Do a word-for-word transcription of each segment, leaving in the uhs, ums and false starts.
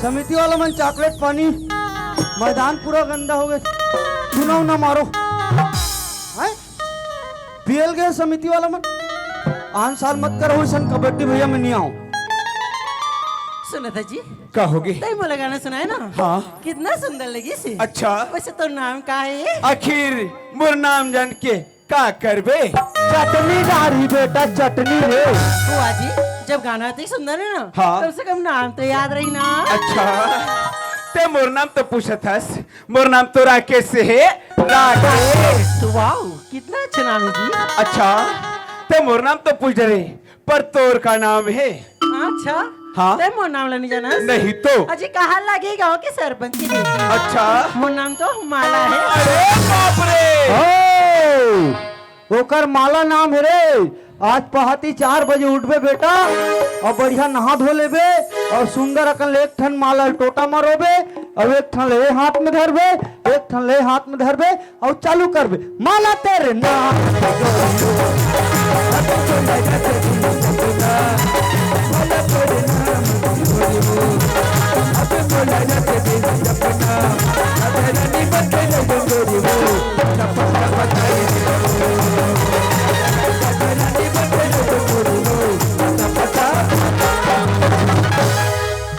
समिति वाला मन चॉकलेट पानी, मैदान पूरा गंदा हो गए। चुनाव ना मारो। हैं? पीएल गए समिति वाला मन। आन साल मत करो, इसन कबड्डी भैया में नहीं आओ। सुनत है जी, का होगे? तई मोला गाना सुनाए ना। हाँ। कितना सुंदर लगी सी। अच्छा। वैसे तो नाम का है? आखिर मोर नाम जान के का करबे? चटनी डारी बेटा, चटनी रे। बुआ जी, जब गाना इतना सुंदर है ना, हाँ। कम से कम नाम तो याद रही ना। अच्छा, ते मोर नाम तो पूछत हस, मोर नाम तो राकेश है। राकेश। तो वाओ, कितना अच्छा नाम है जी। अच्छा, ते मोर नाम तो पूछ रहे, पर तोर का नाम है? अच्छा। हाँ। ते मोर नाम ला नहीं जाना? नहीं तो। अजी, कहाँ लगे गाँव के सरपंच की बेटी? अच्छा। मोर नाम तो माला है। अरे बाप रे। ओ, ओकर माला नाम है रे। आज पहाती चार बजे उठबे बेटा, और बढ़िया नहा धो लेबे, और सुंदर अकन ले एक ठन माला टोटा मरोबे, और एक ठन ले हाथ में धरबे, एक ठन ले हाथ में धरबे, और चालू करबे, माला तेरे नाम।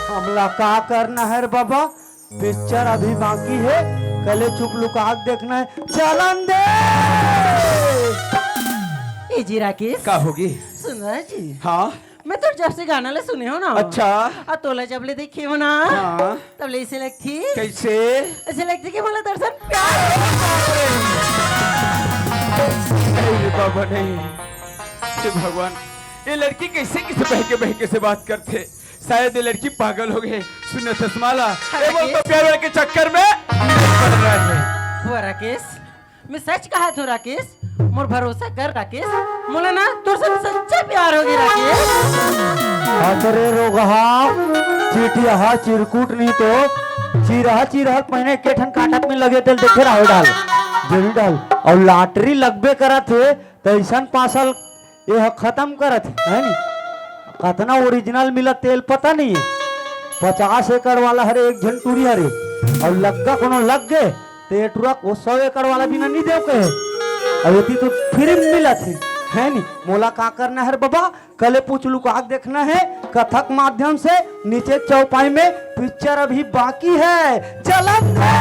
हमला का करना है रे बाबा, पिक्चर अभी बाकी है, कले चुप लुका के देखना है। चलन दे। ए जी राकेश, का होगी? सुन रहा जी, हाँ। मैं तो जब से गाना ले सुने हो ना, अच्छा। और तोला जब ले देखी हो ना, हाँ। तब ले ऐसे लगती, कैसे? ऐसे लगती कि मोला दर्शन प्यार नहीं रे बाबा, नहीं। हे भगवान, ये लड़की कैसे किसे बहके बहके से बात करते? शायद ये लड़की पागल हो गई। सुन न थसमाला, ये वो तो प्यार के चक्कर में पड़ रहा है। हो राकेश, मैं सच कहा थो राकेश, मोर भरोसा कर राकेश, मोला ना तोर से सच्चा प्यार हो गया राकेश। अतरे रोगहा, चिटिया, चिरकुट नहीं तो चिरहा चिरहा पहिने के ठन काटत में लगे तेल देखे रहो डाल, जरूर डाल। और लॉटरी लगबे करत है तो ऐसन पासल ये ह खत्म करत है, है नी? कतना ओरिजिनल मिला तेल पता नहीं है। पचास एकड़ वाला हरे एक झन टूरी हरे, और लग्गा कोनो लग गए तो ये टूरा को सौ एकड़ वाला बिना नहीं देव कहे। अब यदि तो फ्री में मिलत है, है नी? मोला का करना है रे बाबा? कले पूछ लुका के देखना है कथक माध्यम से। नीचे चौपाई में पिक्चर अभी बाकी है, चलन दे।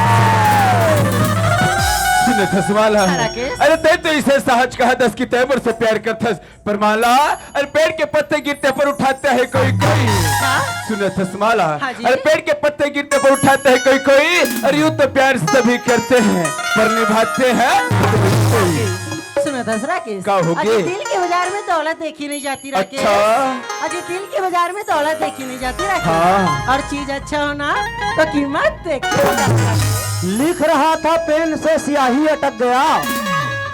सुन थसमाला, हाँ, राकेश। अरे तै तो इसे सहज कहा दस की तैबर से प्यार करथस, पर माला, अरे पेड़ के पत्ते गिरते पर उठाता है कोई कोई। हाँ? सुन थसमाला, हाँ जी। अरे पेड़ के पत्ते गिरते पर उठाता है कोई कोई। अरे यूं तो प्यार सभी करते हैं, पर निभाते हैं कोई कोई। सुनो दस राकेश, का हो अजी गए? दिल के बाजार में दौलत देखी नहीं जाती राकेश। अच्छा। अजी दिल के बाजार में दौलत देखी नहीं जाती राकेश। हाँ। और चीज अच्छा हो ना तो कीमत देखी नहीं जाती राकेश। लिख रहा था पेन से स्याही अटक गया।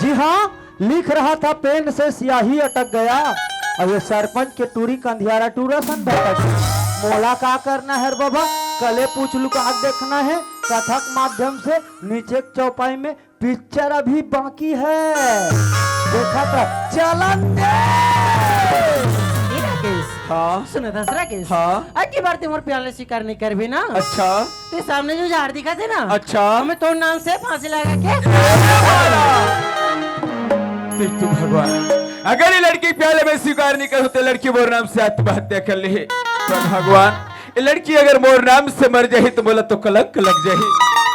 जी हाँ, लिख रहा था पेन से स्याही अटक गया। अब ये सरपंच के टूरी कंधियारा टूरा सन भटक गया। मोला का करना है रे बाबा? कले पूछ लुका के देखना है कथक माध्यम से। नीचे के चौपाई में पिक्चर अभी बाकी है, देखा था, चलन दे। ए राकेश, हाँ। सुनो दस राकेश। हाँ। अगली बार ते मोर प्यार ला स्वीकार नहीं करबे ना। अच्छा। ते सामने जो झाड़ दिखा थे ना। अच्छा। हमें तो नाम से फांसी लगा के। देख तू भगवान, अगर ये लड़की प्यार ला मैं स्वीकार नहीं करूँ तो लड़की मोर नाम से आत्महत्या कर ले। पर भगवान, ये लड़की अगर मोर नाम से मर जाही तो मोला तो कलंक लग जाही।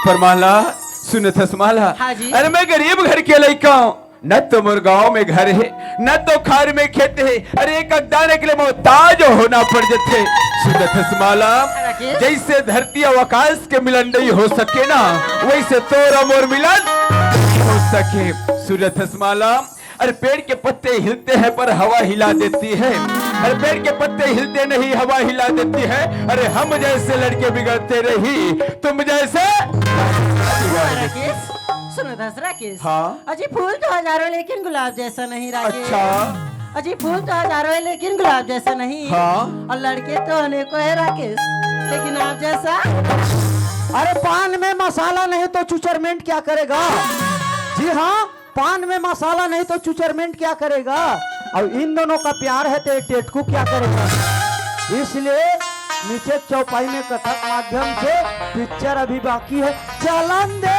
पर माला, सुन थस माला, हाँ जी। अरे मैं गरीब घर के लइका हूँ, न तो मोर गांव में घर है, न तो खार में खेत है। अरे एक अगदान के लिए मोहताज होना पड़ जथे। सुन थस माला, राकेश। जैसे धरती और आकाश के मिलन नहीं हो सके ना, वैसे तोर मोर मिलन नहीं हो सके। सुन थस माला, अरे पेड़ के पत्ते हिलते हैं पर हवा हिला देती है। अरे पेड़ के पत्ते हिलते नहीं, हवा हिला देती है। अरे हम जैसे लड़के बिगड़ते नहीं, तुम जैसे। राकेश, सुनो दस राकेश। हाँ। अजी फूल तो हजारों लेकिन गुलाब जैसा नहीं राकेश। अच्छा। अजी फूल तो हजारों है लेकिन गुलाब जैसा नहीं। हाँ। और लड़के तो अनेकों है राकेश, लेकिन आप जैसा। अरे पान में मसाला नहीं तो चुचरमेंट क्या करेगा? जी हाँ, पान में मसाला नहीं तो चुचरमेंट क्या करेगा? और इन दोनों का प्यार है तो ये टेटकू क्या करेगा? इसलिए नीचे चौपाई में कथक माध्यम से पिक्चर अभी बाकी है, चलन दे।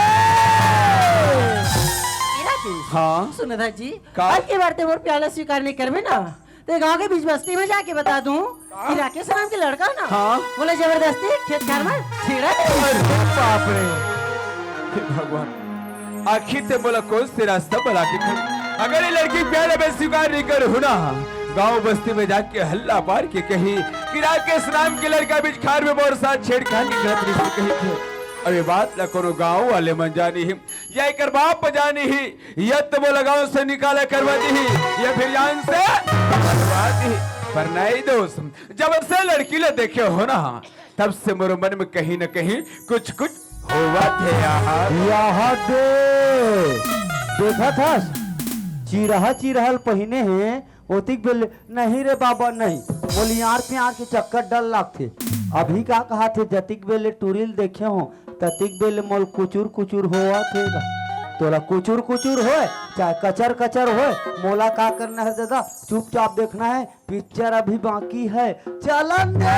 हीरा जी, हाँ। सुन ना जी, का? अब के बार ते मोर प्यार ला स्वीकार नहीं करबे ना, ते गांव के बीच बस्ती में जाके बता दूं कि राकेश नाम के लड़का ना, हाँ। बोले जबरदस्ती खेत खार में छेड़ा है। अरे बाप रे, हे भगवान, आखिर ते मोला कौन से रास्ता बला के खड़ी? अगर ये लड़की प्यार में स्वीकार नहीं कर हो ना, गांव बस्ती में जाके हल्ला मार के कही कि राकेश नाम के लड़का बीच खार में मोर साथ छेड़खानी करत रहिस कही थे। अब ये बात ला कोनो गांव वाले मन जानी ही, या एकर बाप जानी ही, या तो मोला गांव से निकाला करवा दी ही, या फिर जान से मरवा दी ही। पर नहीं दोस्त, जब से लड़की ला देखे हो ना, तब से मोर मन में कहीं न कहीं कुछ कुछ होवत हे यार। यहाँ दे, देखत हस, चिरहा चिरहल पहिने हे, ओतिक बेले, नहीं रे बाबा, नहीं, मोला इयार पियार के चक्कर डर लागथे। अभी का कहाथे, जतिक बेले टूरी ल देखे हो, ततिक बेले मोला कुचुर कुचुर होवत हे गा। तोला कुचुर कुचुर होय, चाहे कचर कचर होय, मोला का करना है दादा, चुपचाप देखना है, पिक्चर अभी बाकी है, चलन दे।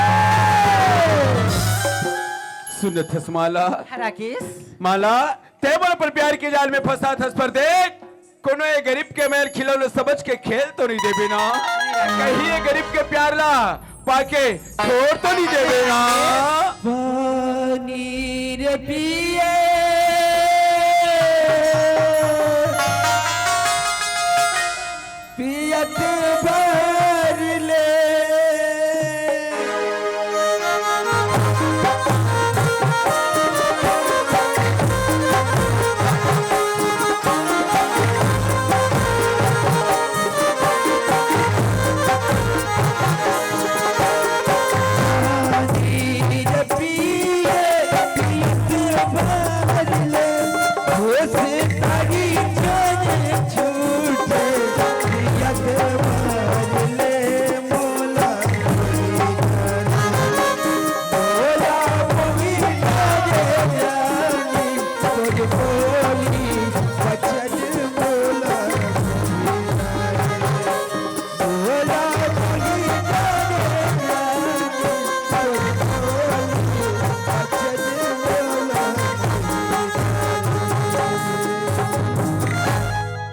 सुनत हस माला? हाँ, राकेश। माला, ते मोला अपन प्यार के जाल में फंसात हस परदेस। कोनो ये गरीब के मेर खिलौना समझ के खेल तो नहीं देबे ना? कहीं ये गरीब के प्यार ला पाके छोड़ तो नहीं देबे ना? पानी रे पिए, पियत भर ले।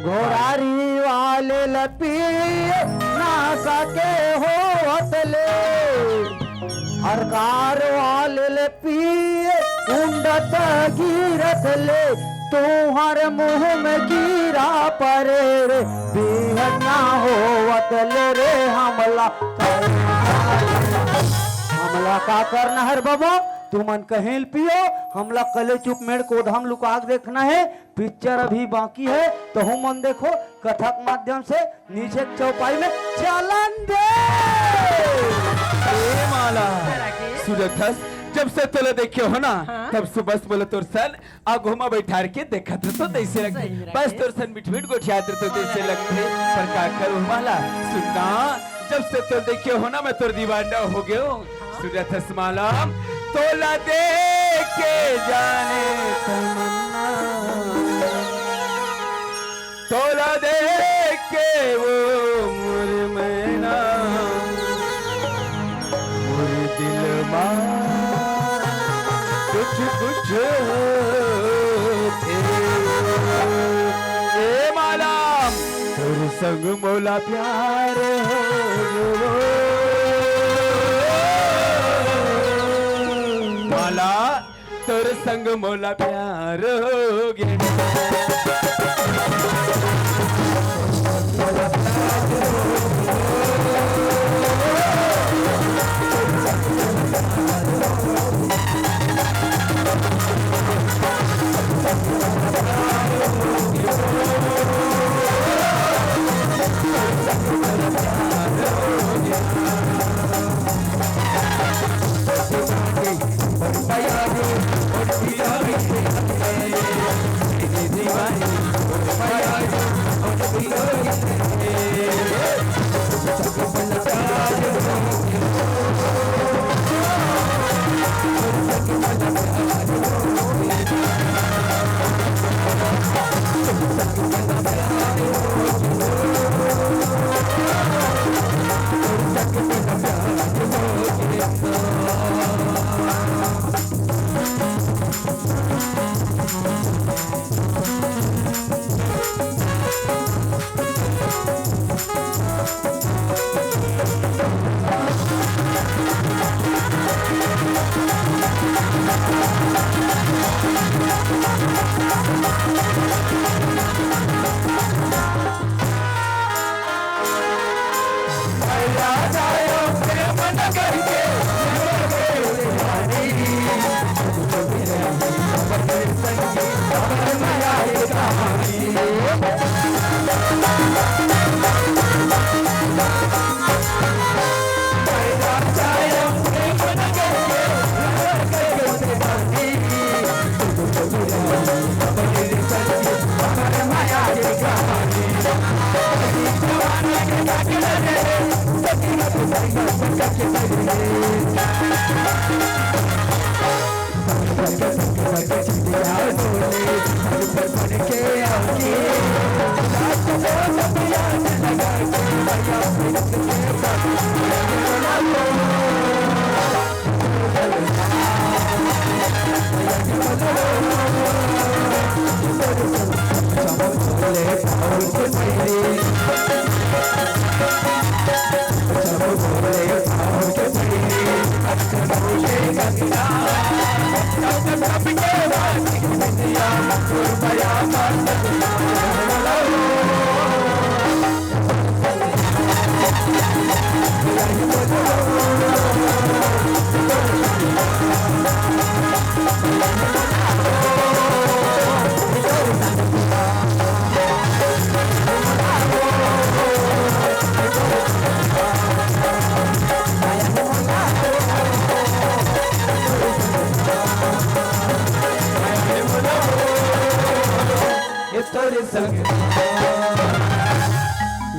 घोरारी वाले ल पिए ना सके होवत ले, अर कार वाले ल पिए उंडत गिरत ले, तुहर मुंह में कीरा परे रे, बिहनिया होवत ले रे, हमला, हमला का करना है रे बाबा? तुमन कहीं ल पियो, हमला कले चुप मेड़ कोधा म लुका के देखना है। पिक्चर अभी बाकी है, तहू मन देखो, कथक माध्यम से नीचे के चौपाई में चलन दे। ए माला, सुरत हस, जब से तोला देखे हो ना, हाँ? तब से बस बोला तोर सन आगू मा बैठार के देखत रह तो तैसे लगथे। सही में बस राकेश। तोर सन मिठ मिठ गोठियात रह तो तैसे लगथे। पर का करूँ माला, सुनना, जब से तोर देखे हो ना, मैं तोर दीवाना हो गयो। सुरत हस माला, तोला देख के जाने तमन्ना, तोला देख के वो मोर मैना, मोर दिल मा कुछ कुछ होथे। ए माला, तोर संग मोला प्यार हो गयो। माला, तोर संग मोला प्यार हो गयो।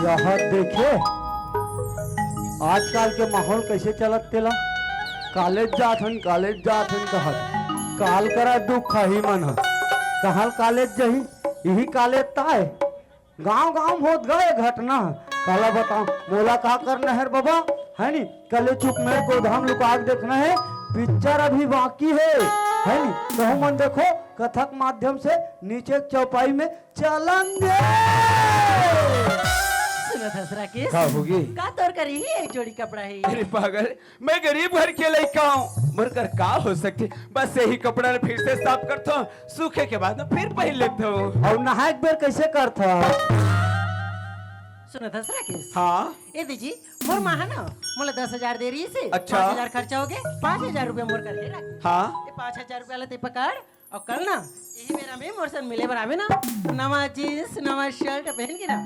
यह देखे, आजकल के माहौल कइसे चलत तेला। कॉलेज जात हन, कॉलेज जात हन कहत, काल करा दुख खाही मन ह। कहाँ कॉलेज जाही, इही कॉलेज ताय। गांव गांव होत गा ये घटना। काला बताओ, मोला का करना हे रे बबा, है नी? कले चुप में गोधाम लुका के देखना हे, पिक्चर अभी बाकी हे, है नी? कहूँ मन देखो, कथक माध्यम से नीचे के चौपाई में चलेंगे। सुनत हस राकेश? का होगे? का तोर कर ही एक जोड़ी कपड़ा हे? अरे पागल, मैं गरीब घर के लइका हूँ, मोर कर का हो सकथे? बस यही कपड़ा ल फिर से साफ करथों, सूखे के बाद में फिर पहिर लेथों। अउ नहाए के बेर कइसे करथस? सुनत हस राकेश? हाँ। ए दीदी, मोर माँ हे ना, मोला दस हजार दे रहिस हे, अच्छा। पाँच हजार खर्चा होगे, पाँच हजार रुपया मोर कर हे राकेश। हाँ। ये पाँच हजार रुपया ला तैं पकड़, अउ कल ना, यही बेरा में मोर संग मिले बर आबे ना, नवा जींस, नवा शर्ट पहन के ना,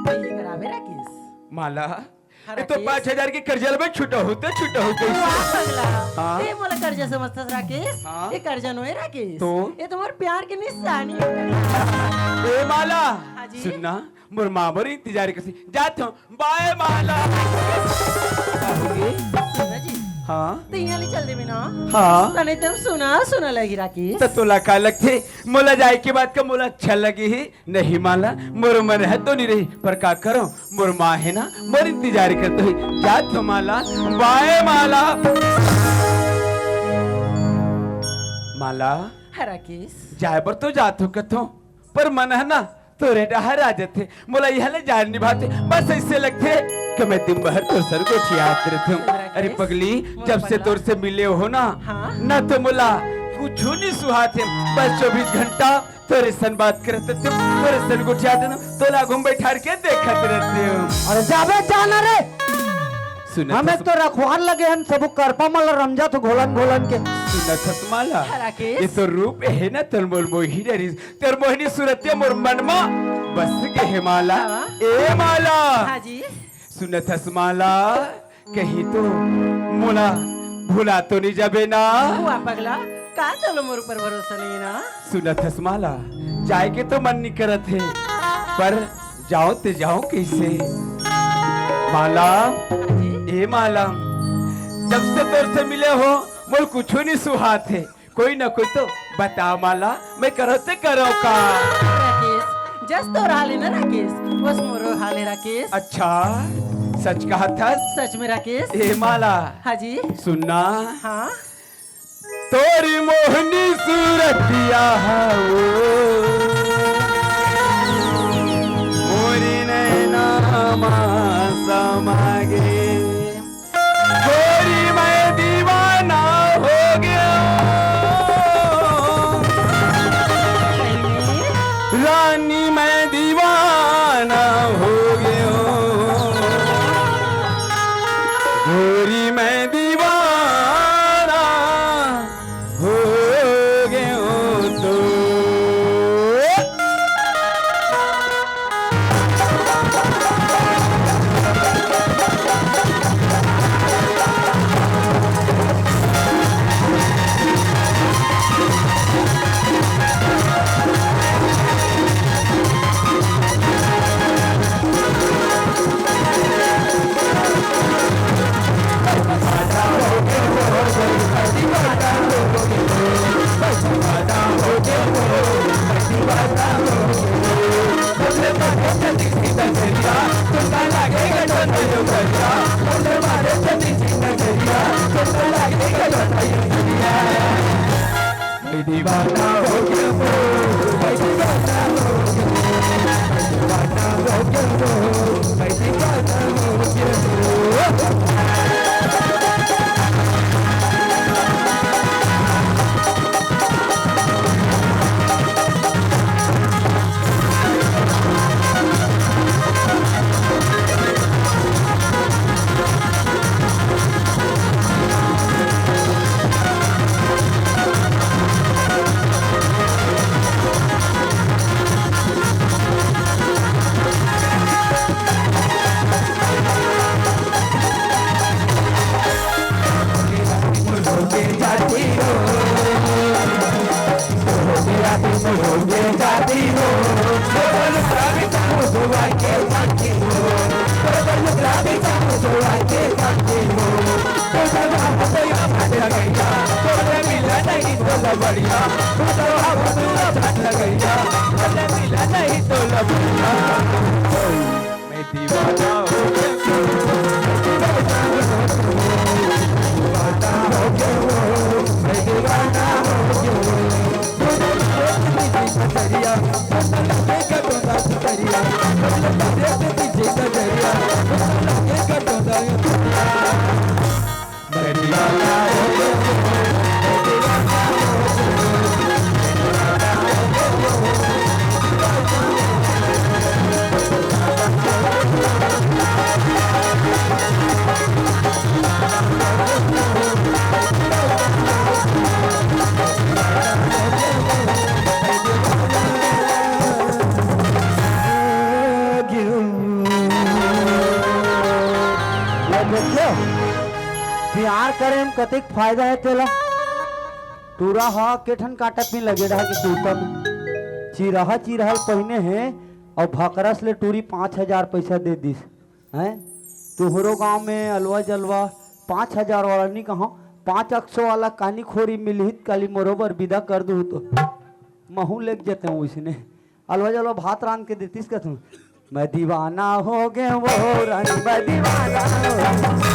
यही कराबे राकेश। माला, हाँ, ये तो राकेश। पाँच हजार के कर्जा ल मैं छुटाहूँ त छुटाहूँ कइसे? वाह, पगला। हाँ। ये मोला कर्जा समझथस राकेश? हाँ। ये कर्जा नोहे राकेश। तो? ये तो मोर प्यार के निशानी हे। ए माला, हाँ जी। सुन ना, मोर माँ मोर इंतजार करथे। जात हूँ, बाय माला। सुन ना जी। हाँ। त इहाँ ले चल देबे ना? हाँ। त नहीं त सुना, सुना लगही राकेश। त तोला का लगथे? मोला जाए के बाद का मोला अच्छा लगही? नहीं माला, मोर मन हे तो नहीं रही, पर का करों, मोर माँ हे ना, मोर इंतजार करत होही। जात हूँ माला, बाय माला। माला, हाँ राकेश। जाए बर तो जात हूँ कथों, पर मन हे ना, तोरे डहर आ जाथे, मोला इहाँ ले जाए ल नइ भाथे, बस अइसे लगथे कि मैं दिन भर तोर संग गोठियात रहिथों। राकेश, अरे पगली, मोर जब से पगला। तोर से मिले हों ना, हाँ। ना तो मोला कुछू नइ सुहाथे, बस चौबीस घंटा तोरे सन बात करत रहिथों, तोरे सन गोठियात रहिथों, तोला घूम बैठार के देखत रहिथों। अरे जाबे जाना रे। सुनत हमें हस तो रखवार लगे हन, सबो करपा मन ल रमजाथों घोलन घोलन के। सुनत हस माला। हाँ, राकेश। ये तो रूप हे ना तोर मोर मोही डरिस, तोर मोहिनी सूरतिया मोर मन मा बस गे हे माला। हाँ। ए माला। हाँ जी। सुनत हस माला, कहीं तो मोला भुला तो नइ जाबे ना? वाह पगला, का तोला मोर ऊपर भरोसा नइ हे ना? सुनत हस माला, जाए के तो मन नइ करत हे, पर जाओं ते जाओं कइसे? माला, हाँ जी। ए माला, जब से तोर से मिले हों, मोला कुछू नइ सुहात हे। कोई ना कोई तो बता माला, मैं करों ते करों का? राकेश, जस तोर हाल हे ना राकेश, वस मोरो हाल हे राकेश। अच्छा, सच कहत हस? सच में राकेश। ए माला, हाँ जी। सुन ना। हाँ। तोरी मोहनी सूरतिया हवो, मोरी नैना मा समा गे। गोरी मैं दीवाना हो गया। मैं दीवाना हो गयो तो। दीवाना हो गया वो, मैं दीवाना हो गया वो, मैं दीवाना हो गया वो। प्यार करे म कतेक फायदा हे तेला। टूरा ह के ठन कांटा पिन लगे रहा के कुर्ता में। चिरहा चिरहा ल पहिने हे अउ भकरस ले टूरी पाँच हजार पैसा दे दिस। हैं? तुहरो गांव में अलवा जलवा पाँच हजार वाला नी कहंव, पाँच अक्सो वाला कानी खोरी मिलही त काली मोरो बर बिदा कर दूहू तो महूं लेग जतेंव ओइसने। अलवा जलवा भात रांध के देतिस कथंव, मैं दीवाना हो गए वो रानी, मैं दीवाना हो गए।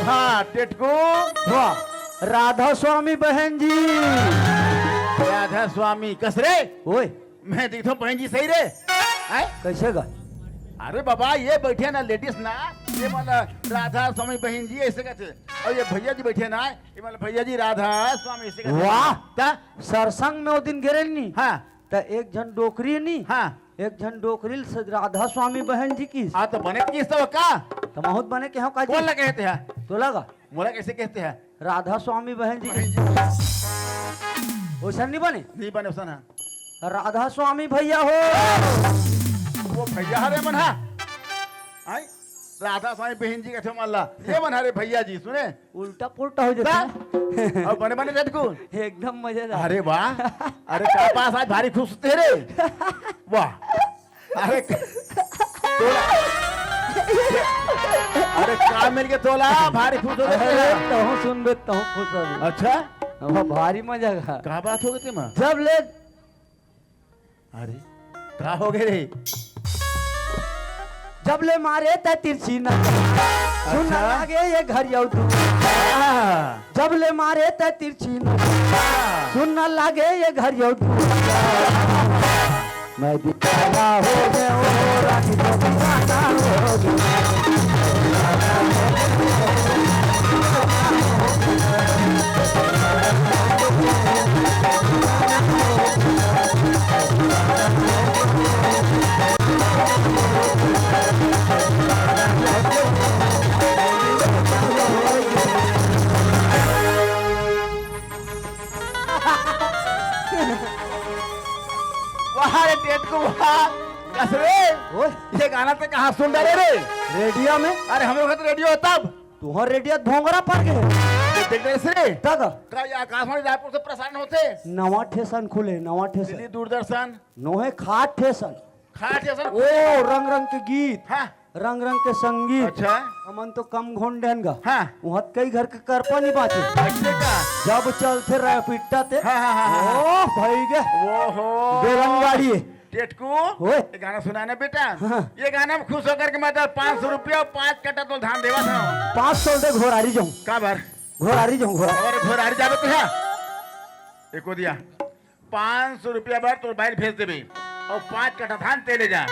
हाँ, टेटकू। वाह, राधा स्वामी बहन जी। राधा स्वामी, कस रे? ओए। मैं दिखथंव बहन जी सही रे। हैं? कैसे गा? अरे बाबा, ये बैठे ना लेडीज ना, ये वाला राधा स्वामी बहन जी ऐसे कहते। अउ ये भैया जी बैठे ना, ये वाला भैया जी राधा स्वामी ऐसे कहते। वाह। त सरसंग में ओ दिन गे रहेन नी। हाँ। त एक झन डोकरी नी। हाँ। एक झन डोकरी ल स-, राधा स्वामी बहन जी किस। हाँ, त बने किस तो का? त महूं त बने केहेंव का जी। बोल लगे हे ते हा। तोला गा। मोला कैसे कहते हैं? राधा स्वामी बहन जी। बहन जी। ओइसन नी बने? नी बने ओइसन, हाँ। राधा स्वामी भैया हो। वो भैया हरे मन हा। आई? राधा स्वामी बहन जी कथे मन ला। ये मन हरे भैया जी, सुने? उल्टा पुल्टा हो जाता ता? है। अउ बने बने टेटकू। एकदम मजेदार। अरे वाह। अरे का पास आज भारी खुश होते रे। वाह। अरे क-, तोला, अरे का मिल के तोला भारी खुश हो गए अरे तेरा? तहूं सुन बे, तहूं खुश हो बे। अच्छा? अब भारी मजा का। का बात हो गई तेमा? जब ले अरे का हो गए रे? जब ले मारे त तिरछी नजर, सुन अच्छा। लागे ये घर यौ तू। हाँ। जब ले मारे त तिरछी नजर, हाँ। सुन लागे ये घर यौ तू। मैं दीवाना हो गया, ओ रानी तो दीवाना हो कुमार, कस रे? ओए। ये गाना तो कहाँ सुन डारे रे? रेडियो में। अरे, हम लोग तो रेडियो है तब। तुहर रेडियो भोंगरा पर गए। ये देख रहे से? तब। का ये आकाशवाणी रायपुर से प्रसारण होते? नवा ठेसन खुले, नवा ठेसन। दिल्ली दूरदर्शन। नोहे खाट ठेसन। खाट ठेसन। ओ, रंग रंग के गीत। हाँ। रंग रंग के संगीत। अच्छा। हमन तो कम घोंडेन गा। हाँ। वहाँ कई घर के करपा नहीं बाँचे। ऐसे का? जब चलथे रैपिट्टा ते। हाँ, हाँ, हाँ, हाँ। ओ, भई गे। ओहो। बेलन गाड़ी। टेटकू, ओए। ये गाना सुना ना बेटा। हाँ। ये गाना में खुश होकर के मैं तो पाँच सौ रुपया और पाँच कट्टा तो धान देवा था। पाँच सौ दे घोरारी जाऊँ। का बार? घोरारी जाऊँ, घोरा। और घोरारी जाबे तो है। एको दिया। पाँच सौ रुपया बार तोर बाइल भेज देबे। और पाँच कट्टा धान ते ले जा।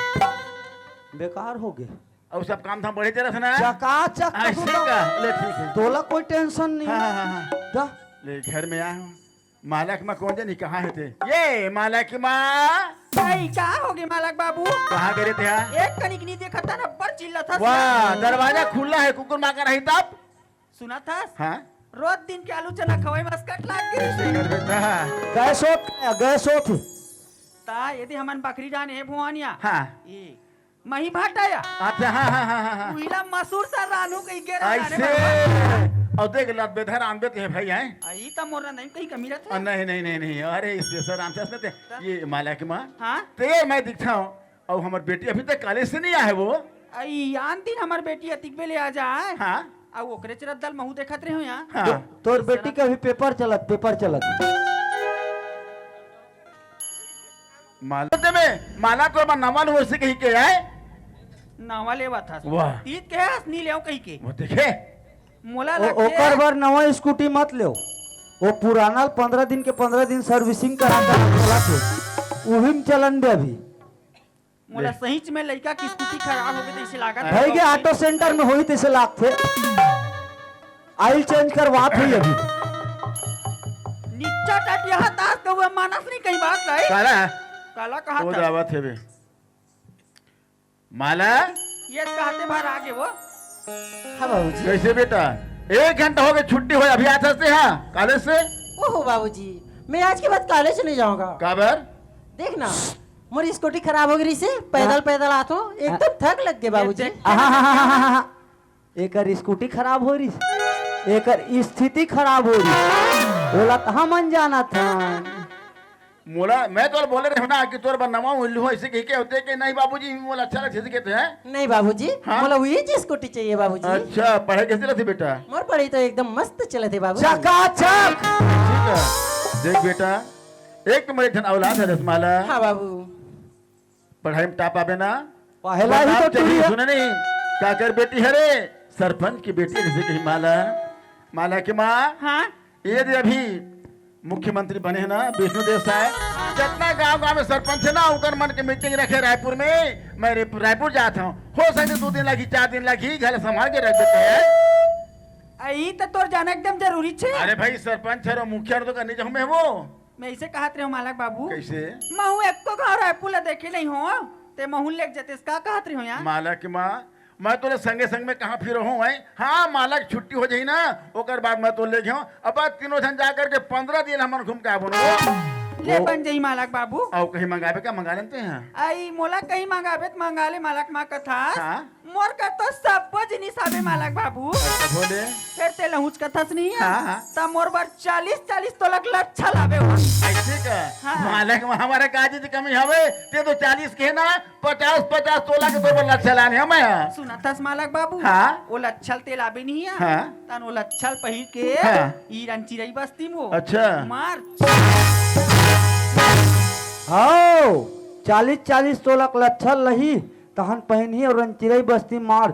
बेकार हो गए। और सब काम धाम बढ़े चलत है ना? चकाचक ऐसे कसूता। का? ले ठीक है। तोला कोई टेंशन नहीं। हाँ, हाँ, हाँ, हाँ। दा। ले घर में आया हूँ। मालक माँ कौन जानी कहाँ है ते? ये मालक माँ। भाई, का हो गए मालक बाबू? कहाँ करे थे हाँ? एक कनिक नहीं देखा था ना, बड़ चिल्ला था। वाह, दरवाजा खुला है, कुकुर माँ का नहीं तब? सुना था? हाँ? रोज दिन के आलू चना खवाई मस्कट लाग गई। ऐसे कर बेटा। गैस होत, गैस होत। ता यदि हमन बकरी जाने है भुआनिया। हाँ। ये मही भाटा या। अच्छा, हाँ, हाँ, हाँ, हाँ, हाँ। उहिला मसूर सा रानू कही के रहा ऐसे। रे बाबा। और देख लत बेधर आन बेते हैं भाई, हैं? आई त मोर नहीं कहीं कमी रहत है। नहीं, नहीं, नहीं, नहीं। अरे, इस बेसर राम से ते, ये मालक माँ। हाँ? ते मैं दिखता हूँ। और हमार बेटी अभी तक कॉलेज से नहीं आए वो। आई आन दिन हमार बेटी अतिक बेले आ जाए। हाँ। और ओकरे चरत दल महू देखत रहे हो यहाँ। हाँ। तो, तोर बेटी के अभी पेपर चलत, पेपर चलत। माला ते में, माला तो बा नवा हो से कही के आए। नवा लेवा था। वाह। तीत के हस नी लेव कही के। वो देखे। मोला ओ-, लगथे ओकर बर नवा स्कूटी मत लेव। वो पुराना पंद्रह दिन के पंद्रह दिन सर्विसिंग करा कर बोला थे। उही में चलन दे अभी। मोला ले। सहीच में लइका की स्कूटी खराब हो गई तो इसे लागत भाई है के ऑटो सेंटर में होई तैसे लागथे। आइल चेंज करवात हुई अभी। निच्चा टटिया दास के हुए मानस नहीं कहीं बात लाई। काला? काला कहा वो था? दावत है बे। माला? ये कहते भर आगे वो। हाँ बाबूजी। कैसे बेटा? एक घंटा हो गया छुट्टी हो, अभी आता से हाँ कॉलेज से? ओहो बाबूजी, मैं आज के बाद कॉलेज नहीं जाऊंगा। काबर? देख ना, मोर स्कूटी खराब हो गई से, पैदल हाँ। पैदल आत हूँ, एकदम थक लग गए बाबूजी। देख। आहा, हा, हा, हा, हा। एकर स्कूटी खराब हो रही, एकर स्थिति खराब हो रही, ओला कहाँ मन जाना था? मोला, मैं तो बोले रहे ना कि तोर बर नवा उल्लू हो, ऐसे कह के होते कि नहीं बाबूजी, मोला अच्छा लगथे, ऐसे कहते हैं। नहीं बाबूजी, हाँ? मोला वही चीज स्कूटी चाहिए बाबूजी। अच्छा, पढ़ाई कैसे लगथे बेटा? मोर पढ़ाई तो एकदम मस्त चलत है बाबूजी। चकाचक। ठीक है, देख बेटा, एक तो मेरे धन औलाद है रसमाला। हाँ बाबू। पढ़ाई में टॉप आबे ना? पहला ही तो बदनाम चाहिए, टूरी है। सुने नहीं, काकर बेटी है रे, सरपंच की बेटी है, जैसे कही माला, माला की माँ। हाँ? ये दे अभी मुख्यमंत्री बने हैं ना विष्णु देव साय, जितना गांव गांव में सरपंच है ना, उनकर मन के मीटिंग रखे रायपुर में। मैं रे-, रायपुर जात हूँ, हो सकते दो दिन लगी, चार दिन लगी, घर संभाल के रख देते हैं। आ, ई तो तोर जाना एकदम जरूरी छे। अरे भाई, सरपंच है रो, मुखिया तो करनी चाहूँ मैं वो। मैं इसे कहत रहे हूँ मालक बाबू। कैसे? महू एको घाव रायपुर ला देखे नहीं हो, ते महू लेके जतेस का कहत रहे हो यार? मालक माँ, मैं तोरे संगे संग में कहाँ फिरो हूँ, हैं? हाँ, मालक छुट्टी हो जाई ना, ओकर बाद मैं तो ले गयो। अब तीनों जन जा करके पंद्रह दिन हमन घूम के आबो ना। ले वो बन जाई मालक बाबू। आओ, कहीं मंगाबे का, मंगा लेते हैं। आई मोला कहीं मंगाबे त मंगा ले मालक माँ कथा। हाँ। मोर कर तो सब्बो जिनिस आबे मालक बाबू। अच्छा, बोले। फिर ते लहुच कथस नहीं है? हाँ, हाँ। त मोर बर चालीस चालीस तोलक लच्छा लाबे हो। ऐसे का? हाँ। मालक माँ, हमारा का चीज कमी हवे? ते तो चालीस के ना, पचास पचास तोला के तोर बर लच्छा लाने हमें। सुनत हस मालक बाबू? हाँ। वो लच्छल ते लाबे नहीं है? हाँ। तन वो लच्छल पहिर के हाँ। ई रंचिरई बस्ती में वो। अच्छा। मार। हाओ, चालीस चालीस तोलक लच्छल लही। तहन पहिनही अउ रंचिरई बस्ती मार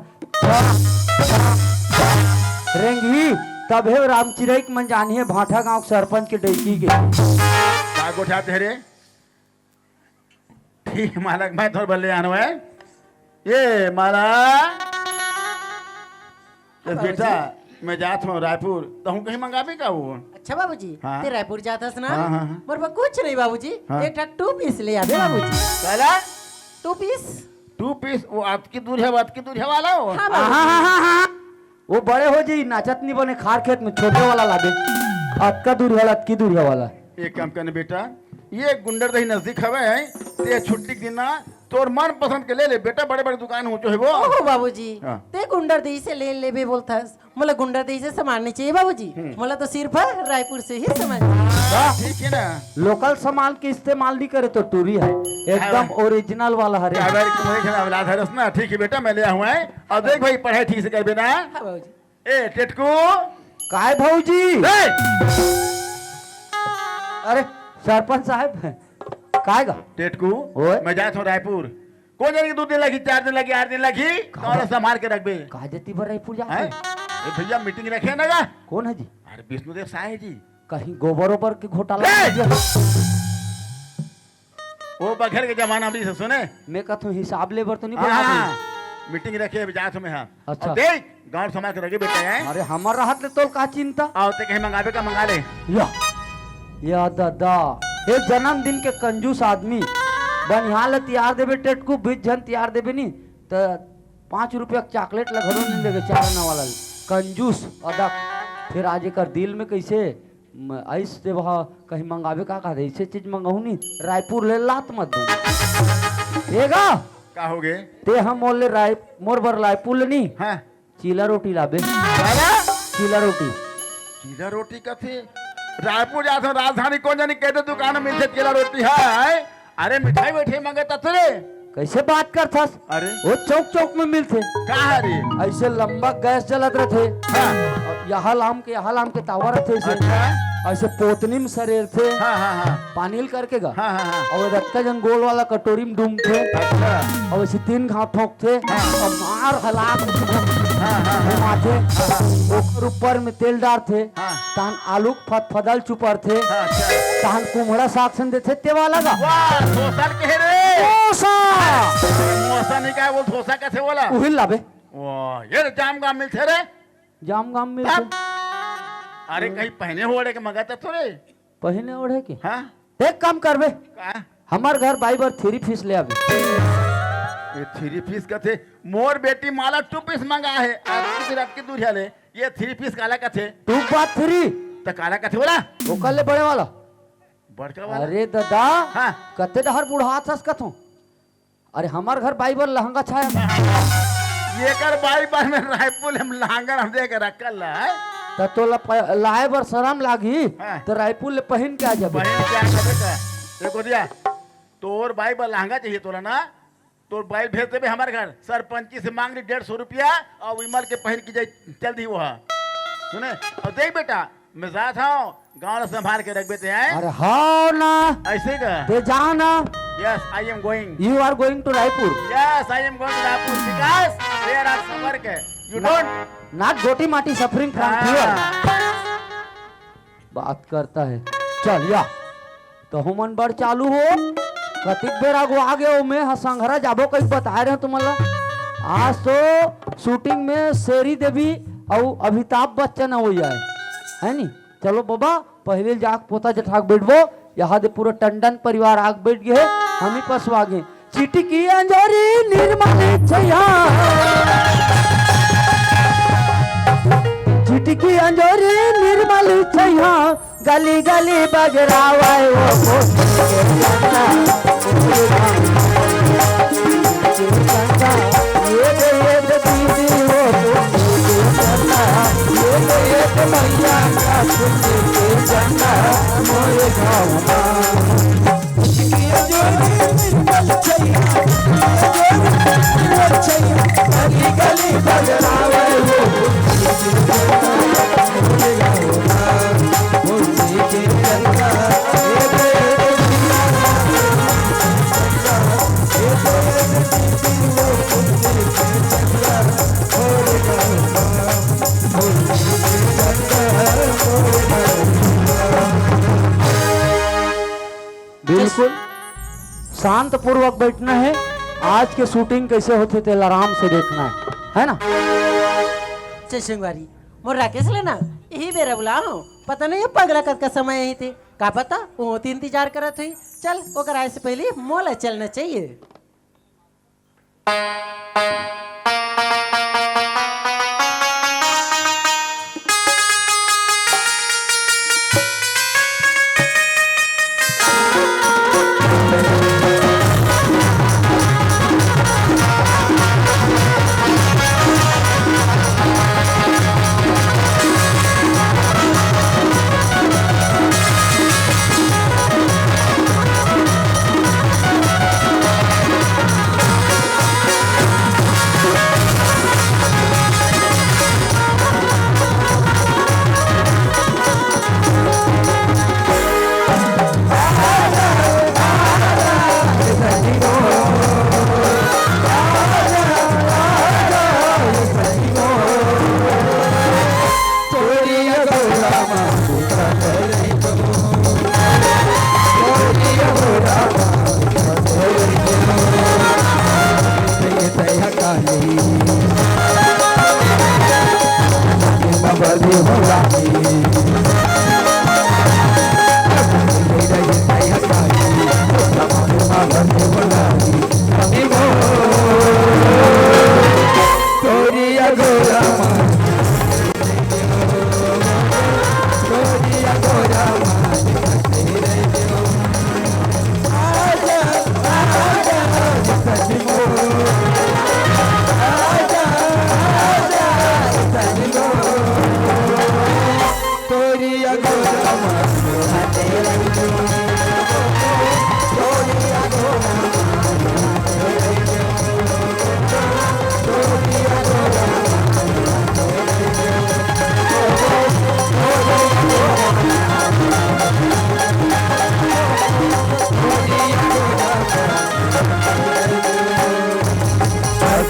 रेंगही, तभे रामचिरई के मन जानही भाठा गांव के सरपंच के डइकी के। का गोठियात हे रे? ठीक मालक, मैं तोर बल्ले आनो है। ये माला। ए, हाँ, बेटा, बाबूजी। मैं जात हूँ रायपुर, तहूँ कहीं मंगाबे का वो? अच्छा बाबूजी, हाँ। ते रायपुर जात हस ना? हाँ, हाँ, हाँ। मोर बर कुछ नहीं बाबूजी, हाँ। एक ठा टू पीस ले आबे बाबूजी। काला? To fees. टू पीस, वो अतकी दूरिहा, वो अतकी दूरिहा वाला हो? हाँ, बाबूजी। हाँ, हाँ, हाँ, हाँ। वो बड़े हो जी, नाचत नहीं बने, खार खेत में छोटे वाला लाबे। अतका दूरिहा वाला, अतकी दूरिहा वाला। एक काम करने बेटा, ये गुंडरदेही नजदीक हवे, ते छुट्टी के दिन ना तोर मन पसंद के ले ले बेटा, बड़े-बड़े दुकान ऊंचो हे वो। ओहो बाबूजी, हाँ। ते गुंडरदेही से ले लेबे बोलथस, मोला गुंडरदेही से सामान नहीं चाहिए बाबूजी, हम्म। मोला तो सिर्फ रायपुर से ही सामान चाहिए। हाँ, ठीक है ना। लोकल सामान के इस्तेमाल नहीं करे तो टूरी है, एकदम हाँ। ओरिजिनल वाला हरे। काबर के मोहे घर औलाद हरस ना, ठीक है बेटा, मैं ले आऊँ, हैं? और देख भाई, पढ़ाई ठीक से करबे ना। हाँ बाबूजी। ए, टेटकू। काय भौजी? ए! अरे, सरपंच साहब, काय गा? टेटकू, ओए। मैं जात हूँ रायपुर। कौन जाने कि दो दिन लगी, चार दिन लगी, आठ दिन लगी, का कौन बा-, संभाल के रखबे? का जती बर रायपुर जात हैं? हूँ? ए भैया, मीटिंग रखे ना गा? कौन है जी? अरे, विष्णुदेव साय है जी। कहीं गोबर ओबर के घोटाला ए! नहीं किया? वो बघेल के जमाना में से सुने। मैं कहत हूँ, हिसाब ले बर तो नहीं हाँ, बोला हाँ, आपने? मीटिंग रखे, अभी जात हूँ मैं, हाँ। अच्छा। और देख, गाँव समाज के रखे बेटा हैं। अरे, हमर रहत ले तोल का चिंता? आओ, ते कहीं मंगाबे का मंगा ले। या, या दादा, ये जन्मदिन के कंजूस आदमी, बनिहार ले तियार देबे टेटकू, बीस झन तियार देबे नी, त पाँच रुपया के चॉकलेट ला घलो नहीं देबे, चार आना वाला ले। कंजूस, अदक। फिर आज एकर दिल में कैसे म-, आइस ते वहा कहीं मंगावे का, का ऐसे चीज मंगाहू नी, रायपुर ले लात मत दे। ए गा? का हो गे? ते हम मोर ले राय-, मोर बर रायपुर ले नी। हाँ। चीला रोटी लाबे। चीला? चीला रोटी। चीला रोटी कथे? रायपुर जात हूँ, राजधानी कौन जानी कहते दुकान में मिलथे चीला रोटी है? अरे मिठाई विठाई मंगत हस रे। कैसे बात करथस? अरे। वो चौक चौक में मिलथे। का हरे? ऐसे लंबा गैस जलत रथे। हाँ। और यहाँ लाम के, यहाँ लाम के तावा रथे ऐसे। अच्छा। ऐसे पोतनी में सरेरथे। हाँ, हाँ, हाँ। पानी ल करके गा। हाँ, हाँ, हाँ। और रत्ता जन गोल वाला कटोरी में डूमथे। अच्छा। और ऐसे तीन घाव ठोंकथे। हाँ। और मार हला के हाँ, हाँ, हाँ। घुमाथे। हाँ, हाँ। ओकर ऊपर में तेल डारथे। हाँ। तहन आलू के फदफदल चुपरथे। हाँ, अच्छा। तहन कुम्हड़ा साग सन देथे, ते वाला गा। वाह, धोसा के रे। धोसा। धोसा नहीं, का बोल, धोसा कैसे बोला? उही लाबे। वाह, ये रे जाम गाम मिलथे रे। जाम गाम मिलथे। तब? अरे, कहीं पहने ओढ़े के मंगात हस रे? पहने ओढ़े के? हाँ। एक काम करबे। का? हमर घर बाई बर थ्री पीस ले आबे। ये थ्री पीस कथे, मोर बेटी माला टू पीस मंगा हे, आज की रात की दूरिया ले। ये थ्री पीस काला कथे? टू बात थ्री। त काला कथे बोला? ओकर ले बड़े वाला। बड़का वाला? अरे दादा, हाँ। कते डहर बुढ़ात हस कथों। अरे हमर घर बाई बर लहंगा छाया। एकर बाई बर में रायपुर में लहंगा हम दे के रखल है। त तोला प-, लाए बर शरम लागी, हाँ। त रायपुर ले पहिन के आ जाबे। पहिन के आ जाबे का? देखो दिया, तोर बाई बर लहंगा चाहिए तोला ना? तोर बाई भेज देबे हमर घर, सरपंची से मांग ली डेढ़ सौ रुपया और विमल के पहिन के जाई, चल दी वहाँ। सुने, और देख बेटा, मैं जात हूँ, गाँव ला संभाल के रखबे ते, हैं? अरे हाँ ना। ऐसे का? ते जा ना। Yes, I am going. You are going to Raipur. Yes, I am going to Raipur because they are our suffer के। You ना, don't? Not गोटी माटी suffering from हाँ। Fear। बात करता है। चल या। तहू मन बड़ चालू हो। कतिक बेर अगुवा गे हो, मैं ह संघरा जाबो कहिके बताए रहे तुमन ला। आज तो shooting में शेरी देवी अउ अमिताभ बच्चन हो जाए, है नी? चलो बाबा, पहले जाके पोता जठाक बैठबो, यहाँ दे पूरा टंडन परिवार आग बैठ गए, हम ही पसवा गए। चिटकी अंजोरी निर्मल छैया, चिटकी अंजोरी निर्मल छैया, गली गली बगरावे वो कोठी के चंदा। ये दे, ये दे दीदी वो कोठी के चंदा। ये दे, ये दे भैया का कोठी के चंदा। मोरे गाँव में। बिल्कुल शांत पूर्वक बैठना है। आज के shooting कैसे होथे तेला आराम से देखना है, है ना? जय संगवारी, मोर राकेश ले ना यही बेरा बुलाओ। पता नहीं ये पगला कतका समय यही थे, का पता वो तो इंतजार करत हुई। चल, ओकर आए से पहले मोला चलना चाहिए।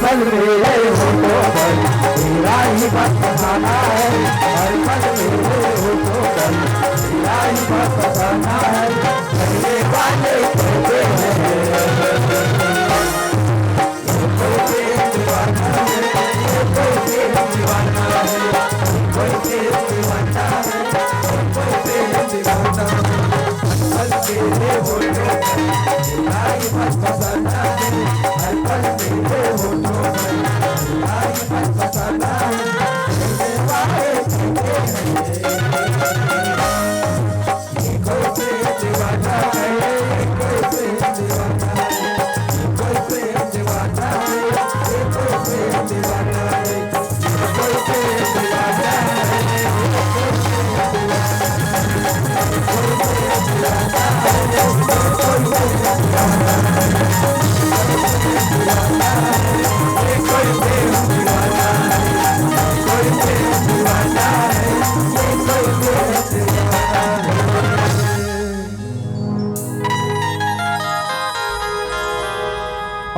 पल मेरे होठों पर तेरा ही बस बसाना है, हर पल मेरे होठों पर तेरा ही बस बसाना है। पहले वाले कहते हैं, ये कोई प्रेम दीवाना है, ये कोई प्रेम दीवाना है, ये कोई प्रेम दीवाना है, ये कोई प्रेम दीवाना है। हर पल तेरे होठों पर तेरा ही बस बसाना है, हर पल तेरे होठों पर तेरा ही बस बसाना है।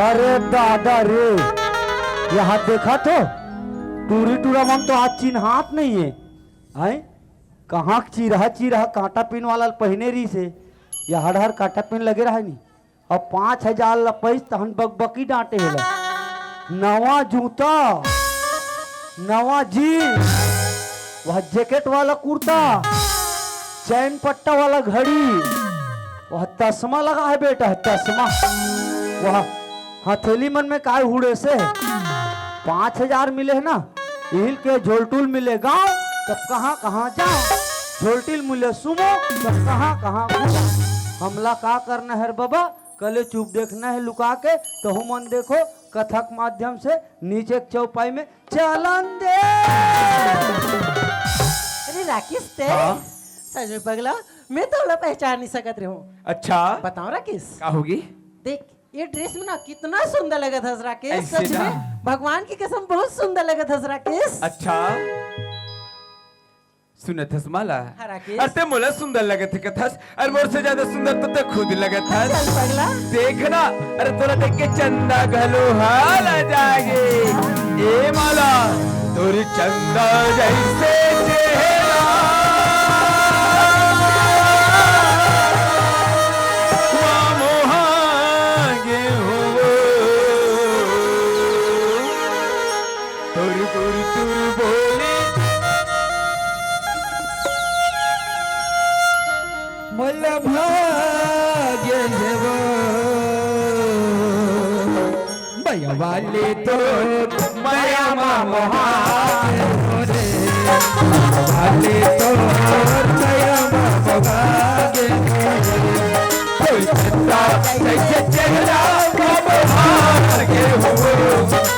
अरे दादा रे, यहाँ देखा तो टूरी टूरा मन तो आज चिन्हात नहीं है। आए, कहाँ चिरहा चिरहा कांटा पिन वाला पहिने रही से, या हर हर कांटा पिन लगे रहा नहीं। अब पाँच हजार ला पैस तहन बकबकी डांटे हेला। नवा जूता, नवा जींस, वह जैकेट वाला कुर्ता, चैन पट्टा वाला घड़ी, वह तसमा लगा है बेटा, तसमा। वह हथेली मन में काय हुड़े से पाँच हजार मिले है ना, इहिल के झोलटुल मिले गाँव, तब कहाँ कहाँ जाओ, झोलटिल मिले सुमो, तब कहाँ कहाँ घूमो। हमला का करना है रे बाबा, कले चुप देखना है लुका के, तहु मन देखो कथा के माध्यम से नीचे के चौपाई में चलन दे। अरे राकेश, ते हाँ? सच में पगला, मैं तो ओला पहचान नहीं सकत रहूं। अच्छा, बताओ राकेश। का होगी? देख, ये ड्रेस में ना कितना सुंदर लगत हस राकेश, ऐसे सच ना? में भगवान की कसम बहुत सुंदर लगत हस राकेश। अच्छा, सुनत हस माला? हाँ, राकेश। अरे ते मोला सुंदर लगत है कथस, अरे मोर से ज्यादा सुंदर तो ते खुद लगत हस। चल पगला। देख ना, अरे तोला देख के चंदा घलो हाला जागे। ए माला, तोर चंदा जैसे चेहरा, वा मोहा गे हो। तुर तुर तुर बोले, मोला भाग्य हे वो। मया वाले तो मया मा मोहा गे हो रे। मया वाले तो मया मा मोहा गे हो रे। कोई चंदा जैसे चेहरा मा मोहा गे हो।